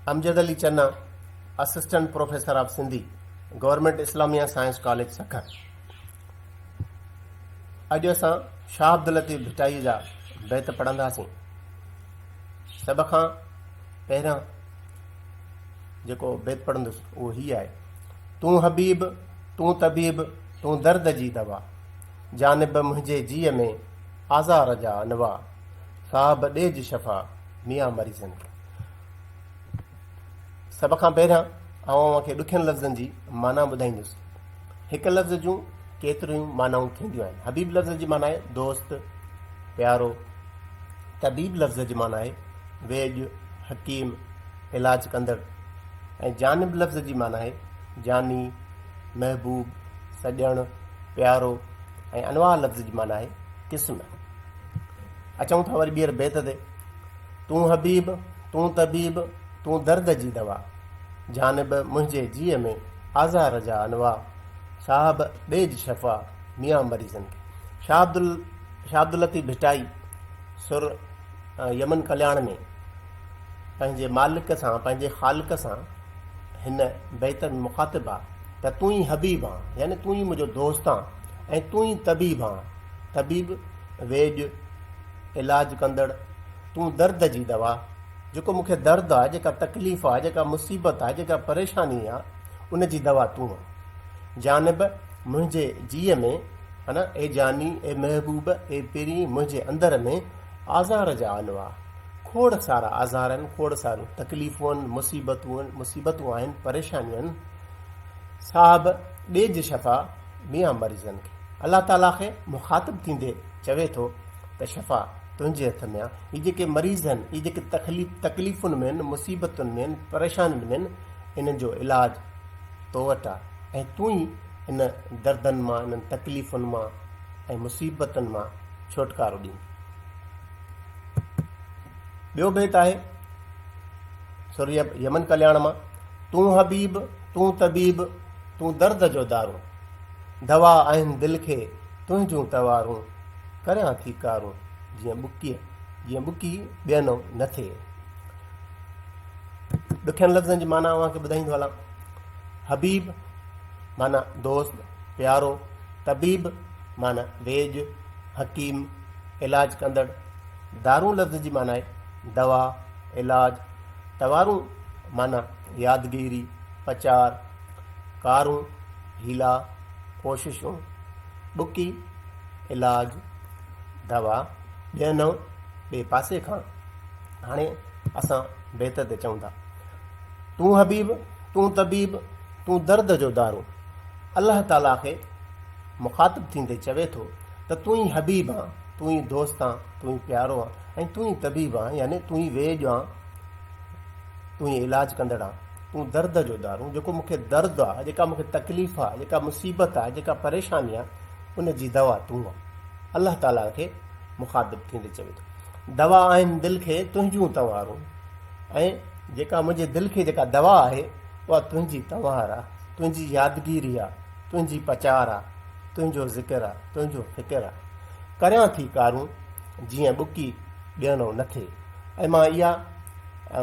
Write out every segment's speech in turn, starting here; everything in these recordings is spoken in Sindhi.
Amjad Ali Channa, assistant professor of Sindhi, government Islamia science college Sukkur. اڄ اسان شاهه عبداللطيف ڀٽائي جا بيت پڙهنداسين. سڀ کان پهريان جيڪو بيت پڙهندس اهو هي آهي، تون حبيب، تون طبيب، تون درد جي دوا، جانب منهنجي جيء ۾ آزار جا انواع، صاحب ڏيج شفا ميان مريضن کي. سڀ کان پهريان آئون اوهان کي ڏکين لفظن جي معنيٰ ٻڌائيندس. هڪ لفظ جون ڪيتريون معنائون ٿينديون آهن. حبيب لفظ جي معنيٰ آهي دوست، پيارو. طبيب لفظ جي معنيٰ آهي ويڄ، حڪيم، علاج ڪندڙ ۽ جانب لفظ جي معنيٰ آهي جاني، محبوب، سڄڻ، پيارو ۽ انواع لفظ جي معنيٰ آهي قسم. اچون ٿا وري ٻيهر بيت تي. تون حبيب، تون طبيب، تون درد جي دوا، جانب منهنجي جيء ۾ آزار جا انواع، صاحب ڏيج شفا ميان مريضن کي. شاهه عبدال شاهه عبداللطيف ڀٽائي سر يمن ڪلياڻ ۾ پنهنجي مالڪ سان پنهنجي خالق سان هن بيت ۾ مخاطب آ ته تون ئي حبيب آن يعني تون ئي منهنجو دوست آن ۽ تون ئي طبيب آن طبيب ويڄ علاج ڪندڙ تون درد جي دوا جيڪو مون کي درد آ جيڪا تڪليف آ جيڪا مصيبت آ جيڪا پريشاني آ ان جي دوا تون آن جانب منهنجي جيء ۾ ها نه اي جاني اي محبوب اي پرين منهنجي اندر ۾ آزار جا انواع کوڙ سارا آزار آهن کوڙ ساريون تڪليفون آهن مصيبتون آهن مصيبتون آهن پريشانيون آهن صاحب ڏيج شفا ميان مريضن کي الله تعالي کي مخاطب ٿيندي چوي ٿو ته شفا تنهنجي هٿ ۾ آهي هي جيڪي مريض آهن هي جيڪي تڪليف تڪليفن ۾ آهن مصيبتن ۾ آهن پريشانين ۾ آهن انهن جو علاج تو وٽ آهي ۽ تون ئي ان دردن مان انهن تڪليفن مان ۽ مصيبتن مان ڇوٽڪارو ڏيندين. ٻيو بيت آهي سر يمن ڪلياڻ مان، تون حبيب تون طبيب تون درد جو دارون، دوا آهن دل کي تنهنجون توارون، ڪريان ٿي ڪارون جيئن ٻڪي جيئن ٻڪي ٻينو نه ٿئي. ڏکين لفظن جي معنيٰ اوهان کي ٻڌائيندو هلان. حبيب معنيٰ دوست، پيارو، طبيب معنيٰ ويڄ، حڪيم، علاج ڪندڙ، دارون لفظ جي معنيٰ آهي دوا، علاج، توارون معنيٰ يادگيري، پچار، ڪارون، حيلا، ڪوششون، ٻڪي، علاج، دوا، ٻينو، ٻئي پاسي کان. هاڻي اسان بيت تي چئون ٿا. تون حبيب، تون طبيب، تون درد جو دارون. الله تعاليٰ کي مخاطب ٿيندي چوي ٿو ته تون ئي حبيب آن، تون ئي دوست آن، تون ئي پيارو آن ۽ تون ئي طبيب آن يعني تون ئي ويڄ آن، تون ئي علاج ڪندڙ آن، تون درد جو دارون، جيڪو مون کي درد آ، جيڪا مون کي تڪليف آ، جيڪا مصيبت آ، جيڪا پريشاني آ، ان جي دوا تون آن. الله تعاليٰ کي مخاطب ٿيندي چوي ٿو. دوا آهن دل کي تنهنجون تنوارون ۽ جيڪا منهنجي دل کي جيڪا دوا آهي اها تنهنجي تنوار آ، تنهنجي يادگيري آ، تنهنجي پچار آ، تنهنجو ذڪر آ، تنهنجو فڪر آ. ڪريان ٿي ڪارون جيئن ٻڪي ٻيڻو نه ٿئي ۽ مان اها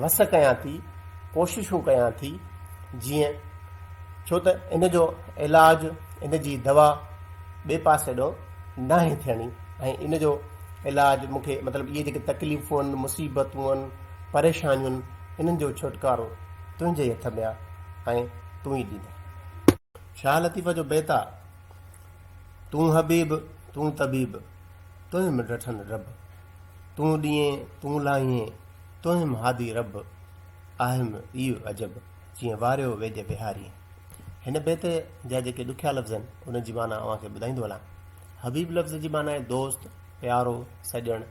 وس ڪيان ٿي، ڪوششون ڪيان ٿي جيئن ڇو ته ان جو علاج، ان جي دوا ٻئي پاسي ڏانهن ناهي ٿيڻي ۽ ان جو علاج مون کي مطلب اهي جيڪي تڪليفون آهن، مصيبتون آهن، پريشانيون آهن، انهن جو ڇوٽڪارو تنهنجي ئي هٿ ۾ آهي ۽ تون ئي ڏيندين. شاهه لطيف جو بيت آ، تون حبيب تون طبيب، تنهن م ڊٺن رب، تون ڏيين تون لاهين، تنهن م هادي رب، آهم ايء عجب، جيئن واريو ويڄ ويهارين. هن بيت جا جيڪي ڏکيا لفظ آهن، انهن جي معنيٰ اوهان کي ٻڌائيندو هلان. حبيب لفظ جي معنيٰ آهي دوست، پيارو، سڄڻ.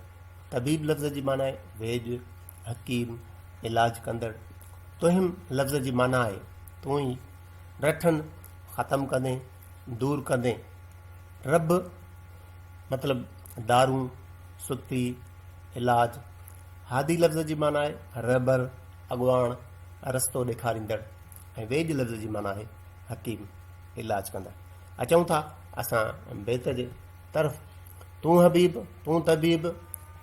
طبيب لفظ جي معنيٰ آهي ويڄ، حڪيم، علاج ڪندڙ. تهم لفظ جي معنيٰ آهي تون ئي. رٺن ختم ڪندين، دور ڪندين. رب مطلب دارون، ستي، علاج. هادي لفظ جي معنيٰ آهي رهبر، اڳواڻ، رستو ڏيکاريندڙ ۽ ويڄ لفظ جي معنيٰ آهي حڪيم، علاج ڪندڙ. اچون ٿا اسان بيت جي طرف. تون حبيب، تون طبيب،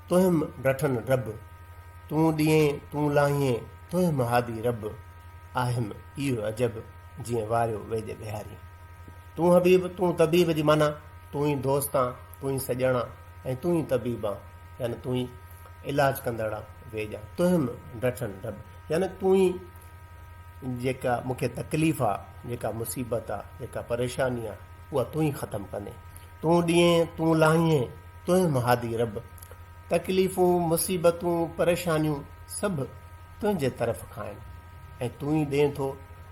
تنهن رٺن رب. تون ڏيين، تون لاهين، تنهن مهادي رب، آهيم اهو عجب، جيئن واريو ويڄ ويهارين. تون حبيب، تون طبيب جي معنيٰ تون ئي دوست آن، تون ئي سڄڻ آن ۽ تون ئي طبيب آن يعني تون ئي علاج ڪندڙ آن، ويڄ آن. تنهن ڊٺن رب يعني تون ئي جيڪا مون کي تڪليف آ، جيڪا مصيبت آ، جيڪا پريشاني آ، اها تون ئي ختم ڪندين. تون ڏينهين، تون لاهينهين، تنهن مهادي رب. تڪليفون، مصيبتون، پريشانيون سڀ تنهنجي طرف کان آهن ۽ تون ئي ڏئين ٿو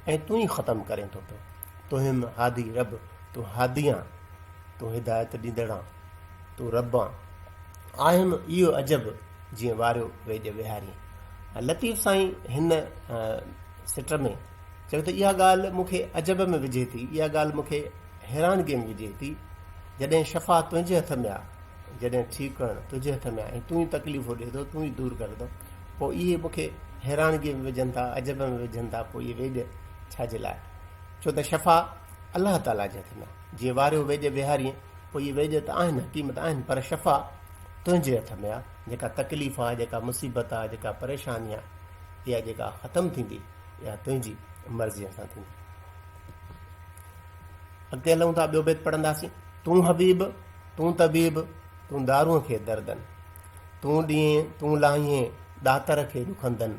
۽ تون ئي ختم ڪرين ٿو پيو. تنهن هادي رب، تون هادي آن، تون هدايت ڏيندڙ آن، تون رب آن. آهيم اهو عجب، جيئن واريو ويڄ ويهارين. لطيف سائين هن سٽ ۾ چيو ته اها ڳالهه مون کي عجب ۾ وجهي ٿي، اها ڳالهه مون کي حيرانگيء ۾ وجهي ٿي، جڏهن شفا تنهنجي هٿ ۾ آ، جڏهن ٺيڪ ڪرڻ تنهنجي هٿ ۾ آ ۽ تون ئي تڪليفون ڏئي ٿو، تون ئي دور ڪرين ٿو، پوء اهي مون کي حيرانگيء ۾ وجهن ٿا، عجب ۾ وجهن ٿا، پوء اهي ويڄ ڇا جي لاء؟ ڇو ته شفا الله تعاليٰ جي هٿ ۾ آ. جيئن واريو ويڄ ويهارين، پوء اهي ويڄ ته آهن، حڪيم ته آهن، پر شفا تنهنجي هٿ ۾ آ، جيڪا تڪليف آ، جيڪا مصيبت آ، جيڪا پريشاني آ، اها جيڪا ختم ٿيندي، اها تنهنجي مرضيء سان ٿيندي. اڳتي هلون ٿا، ٻيو بيت پڙهنداسين. تون حبيب، تون طبيب، تون دارونء کي دردن. تون ڏينهين، تون لاهيين، ڏاتر کي ڏکندن.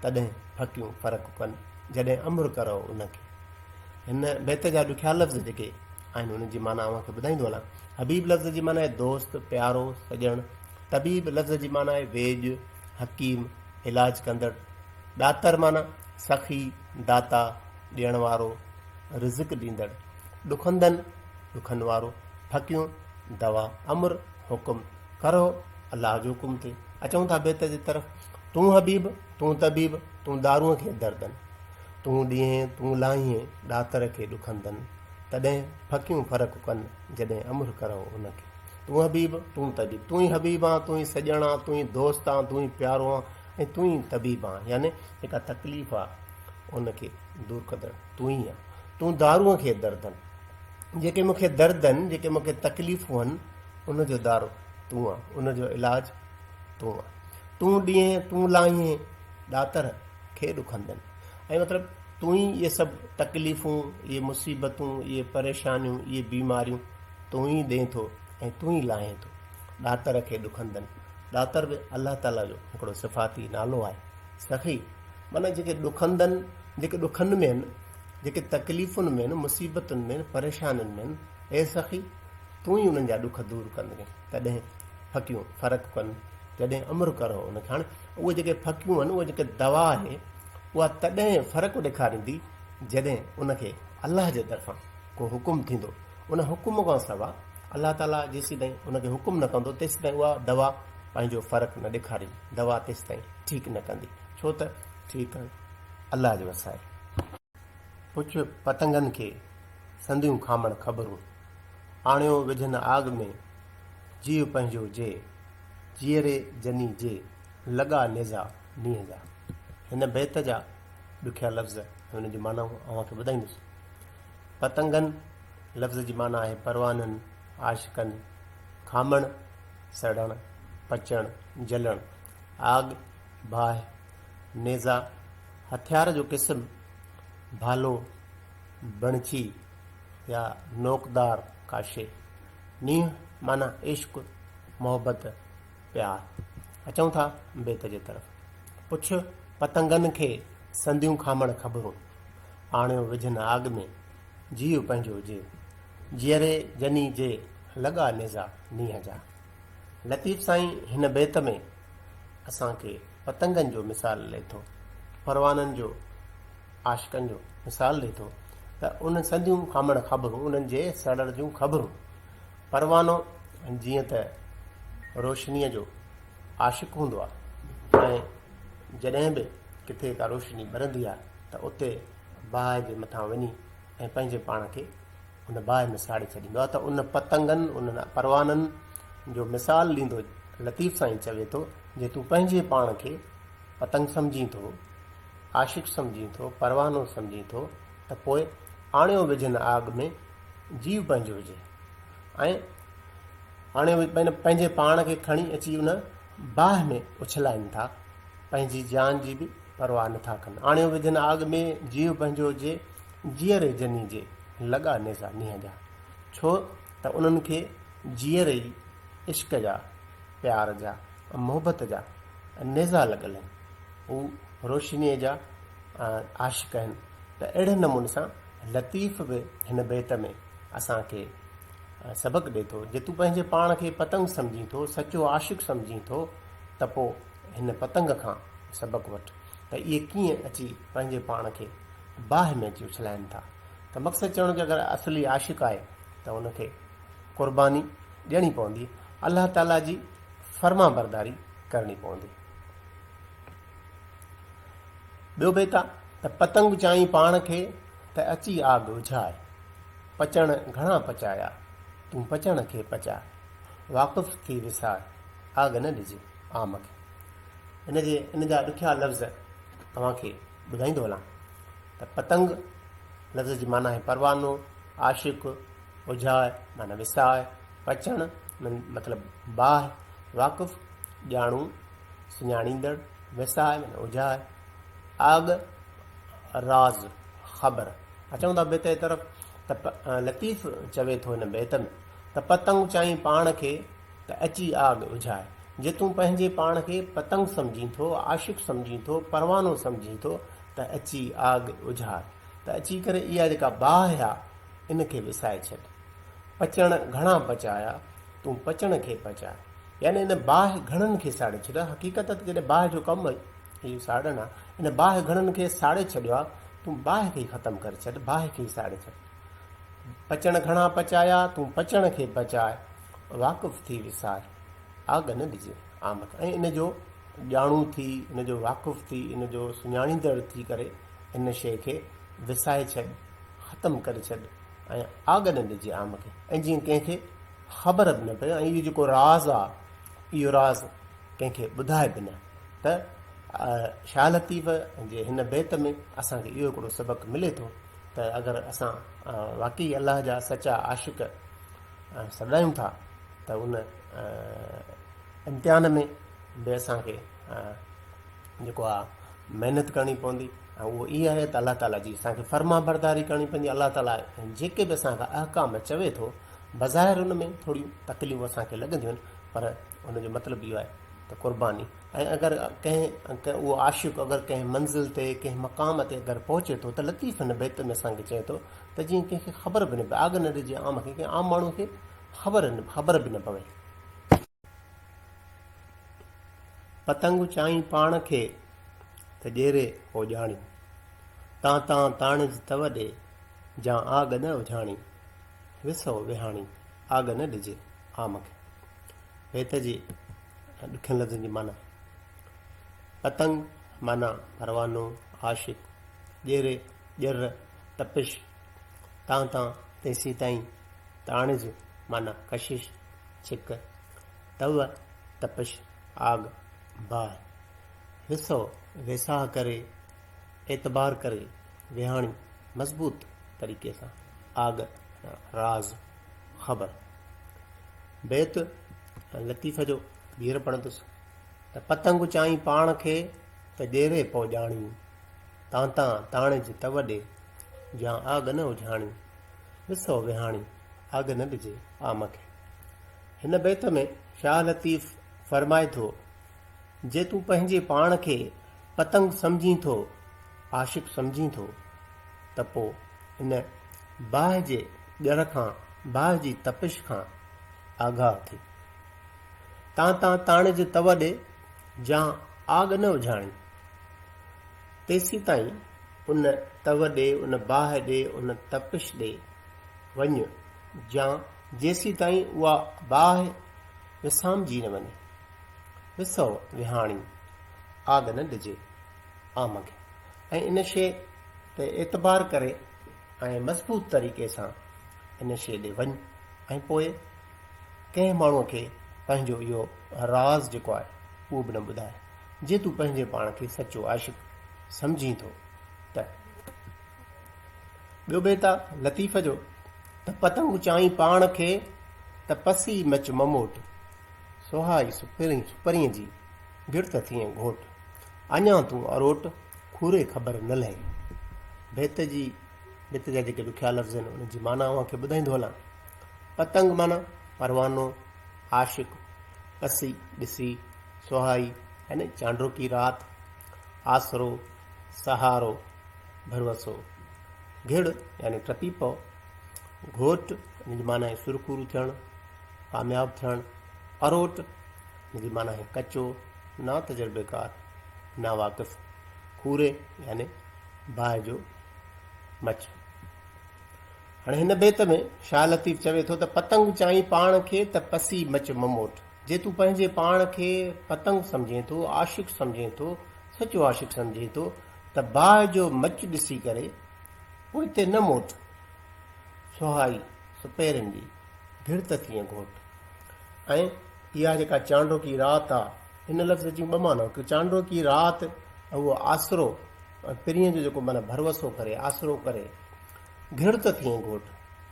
تڏهن ڦڪيون فرق ڪن، جڏهن امر ڪرئو ان کي. هن بيت جا ڏکيا لفظ جيڪي آهن، انهن جي معنيٰ اوهان کي ٻڌائيندو هلان. حبيب لفظ جي معنيٰ آهي دوست، پيارو، سڄڻ. طبيب لفظ جي معنيٰ آهي ويڄ، حڪيم، علاج ڪندڙ. ڏاتر معنيٰ سخي، داتا، ڏيڻ وارو، رزق ڏيندڙ. ڏکندن، ڏکن وارو. ڦڪيون، دوا. امر، حڪم. ڪرهو، الله جو حڪم ٿئي. اچون ٿا بيت جي طرف. تون حبيب، تون طبيب، تون دارونء کي دردن. تون ڏينهين، تون لاهيين، ڏاتر کي ڏکندن. تڏهن ڦڪيون فرق ڪن، جڏهن امر ڪرهو ان کي. تون حبيب، تون طبيب. تون ئي حبيب آن، تون ئي سڄڻ آن، تون ئي دوست آن، تون ئي پيارو آن ۽ تون ئي طبيب آن يعني جيڪا تڪليف آ ان کي دور ڪندڙ تون ئي آن. تون دارونء کي دردن. جيڪي مون کي درد آهن، جيڪي مون کي تڪليفون آهن، ان جو دارو تون آن، ان جو علاج تون آن. تون ڏينهين، تون لاهيين، ڏاتر کي ڏکندن. ۽ مطلب تون ئي اهي سڀ تڪليفون، اهي مصيبتون، اهي پريشانيون، اهي بيماريون تون ئي ڏئين ٿو ۽ تون ئي لاهين ٿو. ڏاتر کي ڏکندن. ڏاتر به الله تعاليٰ جو هڪڙو صفاتي نالو آهي. سخي معنيٰ جيڪي ڏکندن، جيڪي ڏکن ۾ آهن، جيڪي تڪليفن ۾ آهن، مصيبتن ۾ آهن، پريشانين ۾ آهن، اي سخي! تون ئي انهن جا ڏک دور ڪندين. تڏهن ڦڪيون فرق ڪن، جڏهن امر ڪرهو ان کي. هاڻي اهي جيڪي ڦڪيون آهن، اهي جيڪي دوا آهي، اها تڏهن فرق ڏيکاريندي، جڏهن ان کي الله جي طرفان ڪو حڪم ٿيندو. ان حڪم کان سوا الله تعاليٰ جيسيتائين ان کي حڪم نه ڪندو، تيسيتائين اها دوا پنهنجو فرق نه ڏيکاريندي، دوا تيسيتائين ٺيڪ نه ڪندي، ڇو ته ٺيڪ ڪرڻ الله جو وس آهي. پڇ پتنگن کي سنديون کامڻ خبرون، آڻيو وجهن آڳ ۾ جيء پنهنجو جي، جيئري جني جي، لڳا نيزا نينهن جا. هن بيت جا ڏکيا لفظ ۽ انهن جون معنائون اوهان کي ٻڌائيندس. پتنگن لفظ جي معنيٰ آهي پروانن، عاشقن، کامڻ، سڙڻ، پچڻ، جلڻ، آڳ، باهه، نيزا، هٿيار جو قسم، ڀالو، بڻچي يا نوڪدار ڪا شيء. نينهن معنيٰ عشق، محبت، پيار. اچون ٿا بيت جي طرف. پڇ پتنگن کي سنديون کامڻ خبرون، آڻيو وجهن آڳ ۾، جيء پنهنجو جيء. جيئري جني جي، لڳا نيزا نينهن جا. لطيف سائين هن بيت ۾ اسان کي پتنگن جو مثال ڏئي ٿو، پروانن جو، عاشقن جو مثال ڏئي ٿو ته انهن سنديون کامڻ خبرون، انهن جي سڙڻ جون خبرون. پروانو جيئن ته روشنيء جو عاشق هوندو آهي ۽ جڏهن به ڪٿي ڪا روشني ٻرندي آهي ته اتي باهه جي مٿان وڃي ۽ پنهنجي پاڻ کي ان باهه ۾ ساڙي ڇڏيندو آهي ته ان پتنگن، انهن پروانن جو مثال ڏيندو لطيف سائين چوي ٿو، جي تون پنهنجي پاڻ کي پتنگ سمجهين ٿو، عاشق سمجهين ٿو، پروانو سمجهين ٿو ته پوء آڻيو وجهه ان آڳ ۾ جيء پنهنجو جي ۽ آڻيو پنهنجي پاڻ کي کڻي اچي ان باهه ۾ اڇلائين ٿا، پنهنجي جان جي به پرواهه نٿا ڪن. آڻيو وجهن آڳ ۾، جيء پنهنجو جي، جيئري جني جي، لڳا نيزا نينهن جا. ڇو ته انهن کي جيئري ئي عشق جا، پيار جا، محبت جا نيزا لڳل آهن. هو روشنيء جا عاشق آهن ته اهڙي نموني سان لطيف به هن بيت ۾ اسان کي سبق ڏئي ٿو، جي تون پنهنجي پاڻ کي پتنگ سمجهين ٿو، سچو عاشق سمجهين ٿو ته پوء هن پتنگ کان سبق وٺ ته اهي ڪيئن اچي پنهنجي پاڻ کي باهه ۾ اچي اڇلائن ٿا ته مقصد چوڻ جو اگر اصلي عاشق آهي ته ان کي قرباني ڏيڻي پوندي، الله تعاليٰ جي فرمانبرداري ڪرڻي پوندي. ٻيو بيت آ ته پتنگ چائين پاڻ کي ته اچي آگ اجهاء، پچڻ گهڻا پچايا، تون پچڻ کي پچاء، واقف ٿي وساء، آگ نه ڏج عام کي. ان جي ان جا ڏکيا لفظ اوهان کي ٻڌائيندو هلان ته پتنگ لفظ جي معنيٰ آهي پروانو، عاشق، اجهاء معنيٰ وساء، پچڻ مطلب باهه، واقف، ڄاڻو، سڃاڻيندڙ، وساء معنيٰ اجهاء، آڳ، راز، خبر. اچون ٿا بيت جي طرف ته لطيف چوي ٿو هن بيت ۾ ته پتنگ چائين پاڻ کي ته اچي آڳ اجهاء. جي تون پنهنجي پاڻ کي پتنگ سمجهين ٿو، عاشق سمجهين ٿو، پروانو سمجهين ٿو ته اچي آڳ اجهاء. ته اچي ڪري اها جيڪا باهه آ ان کي وسائي ڇڏ. پچڻ گهڻا پچايا، تون پچڻ کي پچاء. يعني ان باهه گهڻن کي ساڙي ڇڏيو آهي. حقيقت ته جڏهن باهه جو ڪم اهو ساڙڻ آهي، ان باهه گهڻن کي ساڙي ڇڏيو آهي، تون باهه کي ئي ختم ڪري ڇڏ، باهه کي ئي ساڙي ڇڏ. پچڻ گهڻا پچايا، تون پچڻ کي پچاء، واقف ٿي وساء، آڳ نه ڏجي عام کي. ۽ ان جو ڄاڻو ٿي، ان جو واقف ٿي، ان جو سڃاڻيندڙ ٿي ڪري ان شيء کي وسائي ڇڏ، ختم ڪري ڇڏ ۽ آڳ نه ڏجي عام کي ۽ جيئن ڪنهن کي خبر به نه پئي ۽ اهو جيڪو راز آ اهو راز ڪنهن کي ٻڌائي به نه ته شاهه لطيف جي هن بيت ۾ اسان کي اهو هڪڙو سبق ملي ٿو ته اگر اسان واقعي الله جا سچا عاشق سڏايون ٿا ته ان امتحان ۾ به اسان کي جيڪو آ محنت ڪرڻي پوندي ۽ اهو اها آهي ته الله تعاليٰ جي اسان کي فرما برداري ڪرڻي پوندي. الله تعاليٰ جيڪي به اسان کان احڪام چوي ٿو بظاهر ان ۾ ٿوريون تڪليفون اسان کي لڳنديون آهن پر ان جو مطلب اهو آهي ته قرباني ۽ اگر ڪنهن اهو عاشق اگر ڪنهن منزل تي ڪنهن مقام تي اگر پهچي ٿو ته لطيف هن بيت ۾ اسان کي چئي ٿو ته جيئن ڪنهن کي خبر به نه پئي، آڳ نه ڏجي عام کي، ڪنهن عام ماڻهو کي خبر به نه پوي. پتنگ چائين پاڻ کي ته ڄيري هو ڄاڻي، تان تان تاڻج تو ڏي، جان آڳ نه اجهاڻي، وسهو وهاڻي، آڳ نه ڏجي عام کي. بيت جي ڏکين لفظن جي معنيٰ، پتنگ معنيٰ پروانو، عاشق، ڄيري، ڄر، تپش، تان تان تيسيتائين، تاڻج معنيٰ ڪشش، ڇڪ، تؤ، تپش، آڳ، باهه. وسو، ويساهه ڪري، اعتبار ڪري، ويهاڻي، مضبوط طريقي سان، آڳ، راز، خبر. بيت لطيف جو ٻيهر پڙهندس ته پتنگ چائين پاڻ کي ته ڄيري پئو ڄاڻي، تان تان تاڻج تؤ ڏي، جان آڳ نه اجهاڻي، وسو ويهاڻي، آڳ نه ڏجي عام کي. هن بيت ۾ شاهه لطيف فرمائي ٿو، جي تون پنهنجي پاڻ کي پتنگ سمجهين ٿو، عاشق سمجهين ٿو ته پوء ان باهه جي ڄر کان، باهه جي تپش کان آگاهه ٿي. تان تان تاڻج تؤ ڏي، جان آڳ نه اجهاڻي. تيسيتائين ان تؤ ڏي، ان باهه ڏي، ان تپش ڏي وڃ، جان جيسيتائين اها باهه وسامجي نه وڃي. وسئو وهاڻي، آڳ نه ڏجي عام کي ۽ ان شيء تي اعتبار ڪري ۽ مضبوط طريقي سان ان شيء ڏي وڃ ۽ پوء ڪنهن ماڻهوء کي پنهنجو اهو راز جيڪو آهي اهو به نه ٻڌاء، جي تون پنهنجي پاڻ کي سچو عاشق سمجهين ٿو ته. ٻيو بيت آ لطيف جو ته پتنگ چائين پاڻ کي ته پسي مچ مموٽ، سهائي سپرين جي گرت ٿئين گهوٽ، اڃا تون اروٽ، کوري خبر نه لهين. بيت جي بيت جا جيڪي ڏکيا لفظ آهن انهن جي معنيٰ اوهان کي ٻڌائيندو هلان. پتنگ معنيٰ پروانو، عاشق، پسي، ڏسي، سهائي يعني چانڊوڪي رات، آسرو، سهارو، ڀروسو. گهڙ يعني ٽپي پئو. گهوٽ ان جي معنيٰ آهي سرخرو ٿيڻ، ڪامياب ٿيڻ. اروٽ ان جي معنيٰ آهي ڪچو، ناتجربيڪار، ناواقف. کوري يعني باهه جو مچ. هاڻي هن بيت ۾ شاهه لطيف چوي ٿو ته پتنگ چائين پاڻ کي ته پسي مچ مموٽ. جي تون پنهنجي پاڻ کي پتنگ سمجهين ٿو، عاشق سمجهين ٿو، سچو عاشق سمجهين ٿو ته باهه جو مچ ڏسي ڪري پوئتي نه موٽ. سهائي سپيرن جي گهڙ ته ٿئين گهوٽ. ۽ اها جيڪا چانڊوڪي رات آ، ان لفظ جون ٻه معنائون، هڪ چانڊوڪي رات ۽ اهو آسرو پرينء جو جيڪو معنيٰ ڀروسو ڪري، آسرو ڪري، گهڙ ته ٿئين گهوٽ.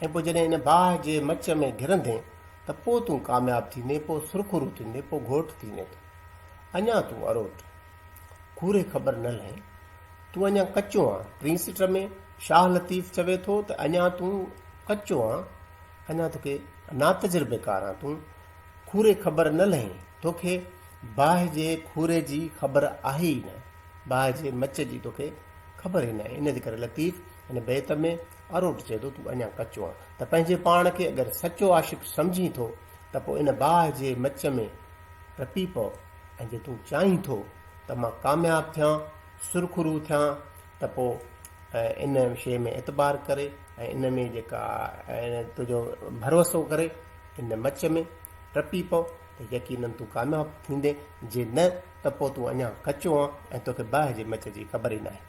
۽ پوء جڏهن ان باهه جي مچ ۾ گهرندين ته پوء تون ڪامياب ٿيندين، پوء سرخرو ٿيندين، پوء گهوٽ ٿيندين تون. اڃا تون اروٽ. کوري خبر نه لهين. تون اڃا ڪچو آن. ٽين سٽ ۾ شاهه لطيف چوي ٿو ته اڃا تون ڪچو آن، اڃا توکي ناتجربيڪار آن تون، کوري خبر نه لهين. توکي باهه جي کوري جي خبر آهي ئي نه. باهه جي مچ جي توکي خبر ئي ناهي. ان جي ڪري لطيف هن بيت ۾ اروٽ چئي ٿو تون اڃا ڪچو آن ته پنهنجي پاڻ کي اگر سچو عاشق سمجهين ٿو ته پوء ان باهه جي مچ ۾ ٽپي پئو ۽ جي تون چاهين ٿو ته مان ڪامياب ٿيان، سرخرو ٿيان ته پوء ان شيء ۾ اعتبار ڪري ۽ ان ۾ جيڪا تنهنجو ڀروسو ڪري ان مچ ۾ ٽپي پئو ته يقينن تون ڪامياب ٿيندين، جي نه ته پوء تون اڃا ڪچو آن ۽ توکي باهه جي مچ جي خبر ئي ناهي.